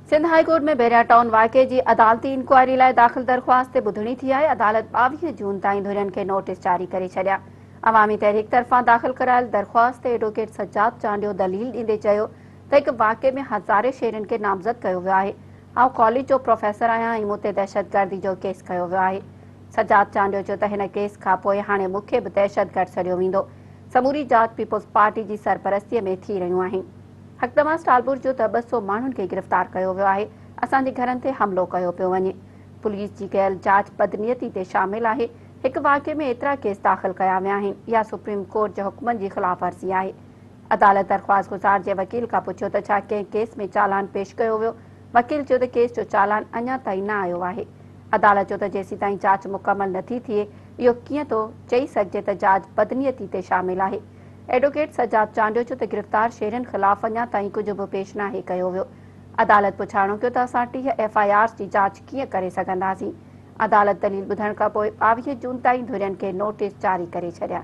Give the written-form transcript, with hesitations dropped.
Sindh high court ۾ Bahria town واقعي جي عدالتي انڪوائري لاء داخل درخواست تي ٻڌڻي ٿي آهي، عدالت 22 جون تائين ڌرين کي نوٽيس جاري ڪري ڇڏيا. عوامي تحريڪ طرفان داخل ڪرايل درخواست تي ايڊووڪيٽ سجاد چانڊيو دليل ڏيندي چيو ته هڪ واقعي ۾ هزارين شهرين کي نامزد ڪيو ويو آهي، آئون ڪاليج جو پروفيسر آهيان ۽ مون تي دهشتگردي جو ڪيس ڪيو ويو آهي. سجاد چانڊيو چيو ته هن ڪيس کانپوء هاڻي مون کي به دهشتگرد سڏيو ويندو، سموري جاچ پيپلز پارٽي جي سرپرستي ۾ ٿي رهيون آهن. حقدماس ٽالپور چيو ته 200 ماڻهن کي گرفتار ڪيو ويو آهي، اسان جي گهرن تي حملو ڪيو پيو وڃي، پوليس جي ڪيل جاچ بدنيتي تي شامل آهي، هڪ واقعي ۾ ايترا ڪيس داخل ڪيا ويا آهن، اها سپريم ڪورٽ جي حڪمن جي خلاف ورزي آهي. عدالت درخواستگذار جي وڪيل کان پڇيو ته ڇا ڪنهن ڪيس ۾ چالان پيش ڪيو ويو، وڪيل چيو ته ڪيس جو چالان اڃا تائين نه آيو آهي. عدالت چيو ته جيسيتائين جاچ مڪمل نٿي ٿئي اهو ڪيئن ٿو چئي سگهجي ته جاچ بدنيتي تي شامل آهي. ايڊووڪيٽ سجاد چانڊيو چيو ته گرفتار شهرين خلاف اڃا تائين ڪجهه به پيش ناهي ڪيو ويو. عدالت پڇاڻو ڪيو ته اسان 30 ايف I آرز جي جاچ ڪيئن ڪري سگهنداسين؟ عدالت دليل ٻڌڻ کانپوء 22 جون تائين ڌرين کي نوٽيس جاري ڪري ڇڏيا.